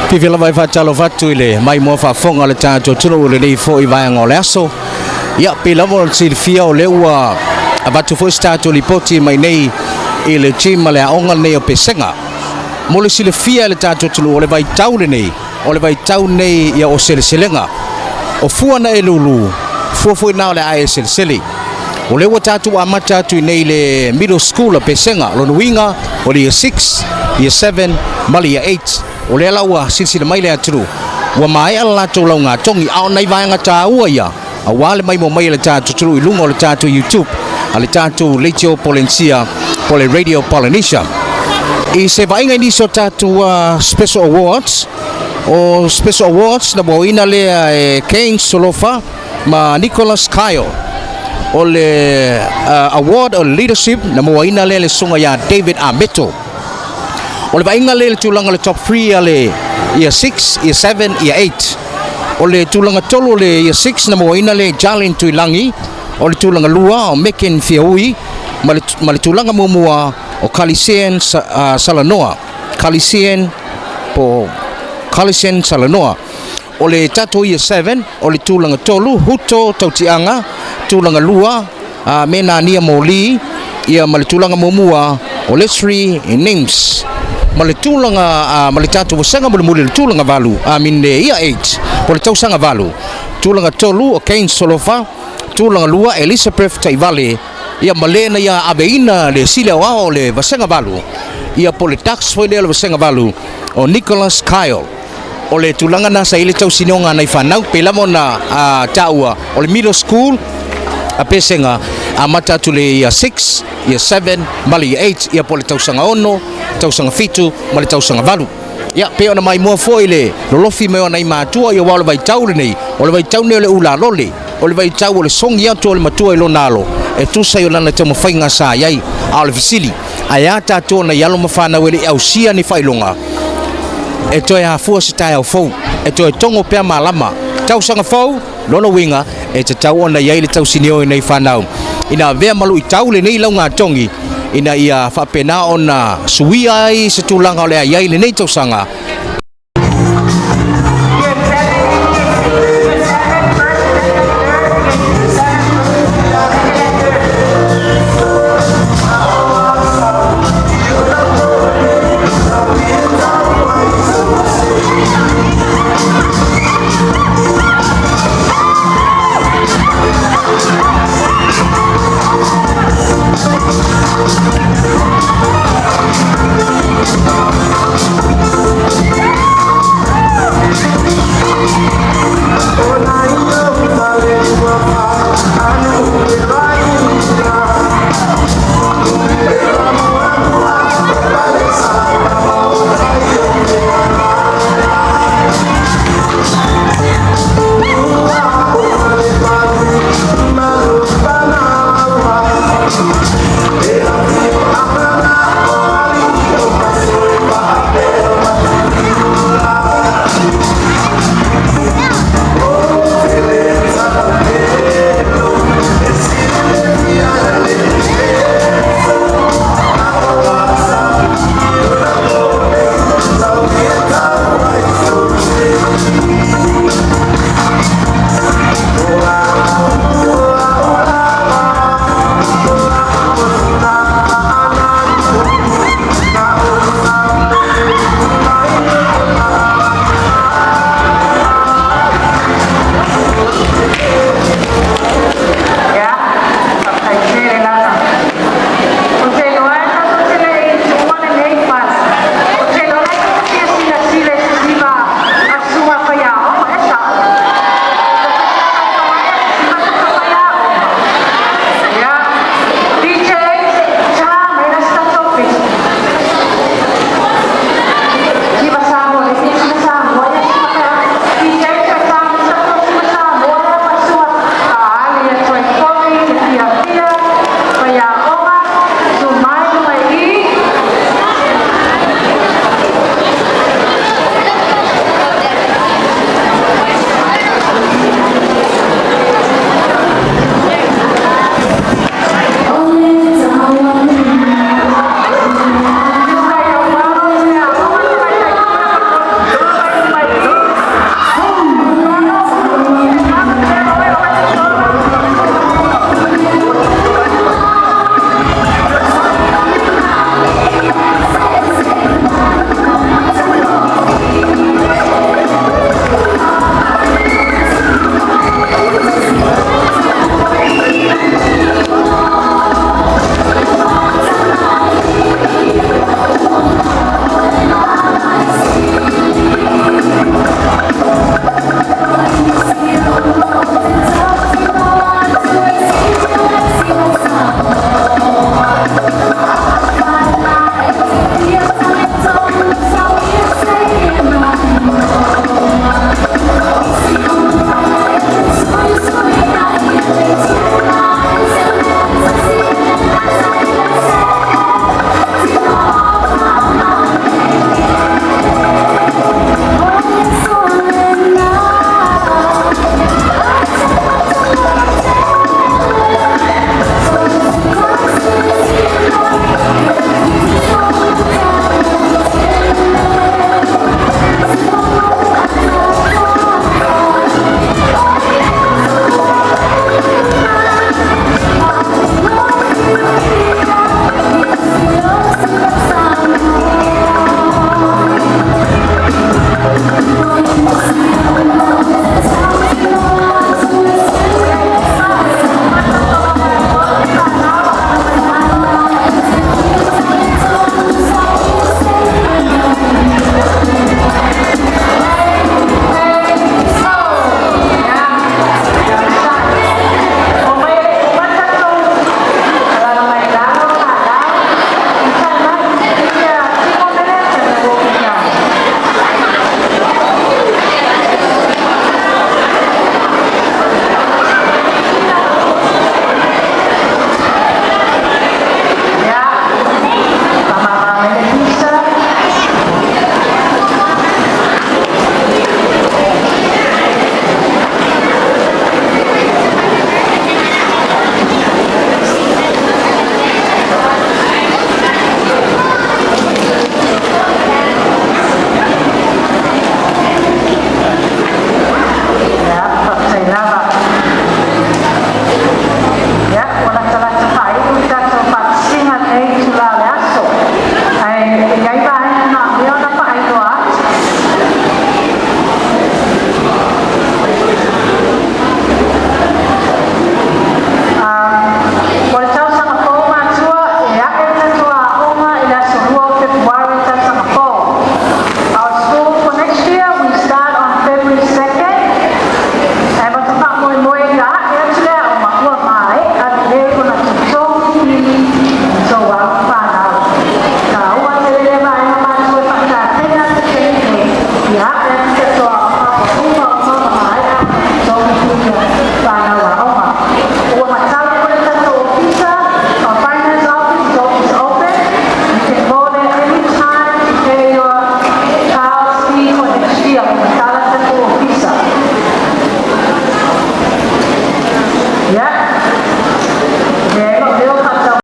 Fiafia lava e faatalofa atu i le maimoa faafofoga o le tatou atunuu i lenei foi vaega o le aso. Ia, pei lava o le silafia o lea ua avatu foi se tatou lipoti mai nei i le gym ma le aoga lenei o Pesega. Mo le silafia e le tatou atunuu, o le vaitau lenei, o le vaitau lenei ia o seleselega. O fua na e lulu, fua foi na o le a e selesele. O lea ua tatou amata atu i nei le middle school a Pesega, lona uiga o le year 6, year 7 ma le year 8. O lea la ua silasila mai le atunuu, ua maea le latou laugatogi, a o nai vaega taua ia, aua le maimoa mai e le tatou atunuu i luga o le tatou YouTube a le tatou Leitio Polenisia po le Radio Polynesia. I se vaaiga i nisi o tatou Special Awards, o Special Awards na moaina lea e Kane Solofa ma Nicholas Kyle. O le Award o Leadership na moaina lea le susuga ia David Ameto. O le vaaiga lea i le tulaga o le top 3 a le year 6, year 7, year 8. O le tulaga tolu o le year 6 na moaina le Jarlin Tuilangi, o le tulaga lua o Mekin Fiaui, ma le tulaga muamua o Kalisian Salanoa. Kalisian po Kalisian Salanoa. O le tatou year 7, o le tulaga tolu, Huto Tautiaga, tulaga lua, me Nania Moli, ia ma le tulaga muamua o Leslie Nims. Ma le tulaga ma le tatou vasega mulimuli le tulaga valu, I mean le year 8, po le tausaga valu. Tulaga tolu o Kane Solofa, tulaga lua Elizabeth Taivale, ia ma le na ia aveina le sile o ao o le vasega valu. Ia po le Dux foi lea o le vasega valu o Nicholas Kyle. O le tulaga na sa i le tausinioga nai fanau, pe lava ona taua o le middle school a Pesega amata atu le year 6, year 7 ma le year 8, ia po le tausaga 6, tausaga 7 ma le tausaga 8. Ia, pe ona maimoa foi le lolofi mai o nai matua ia ua o le vaitau lenei, o le vaitau nei o le ulalole, o le vaitau o le sogi atu o le matua i lona alo, e tusa i o lana taumafaiga sa i ai. A o le fesili, ae a tatou na i alo ma fanau e le i ausia ni faailoga, e toe afua se taeao fou, e toe togo pea malama. Tausaga fou, lona uiga, e tatau ona i ai le tausinio i nei fanau. Ina avea malu i tau lenei laugatogi, ina ia faapena ona suia ai se tulaga o le ai ai lenei tausaga.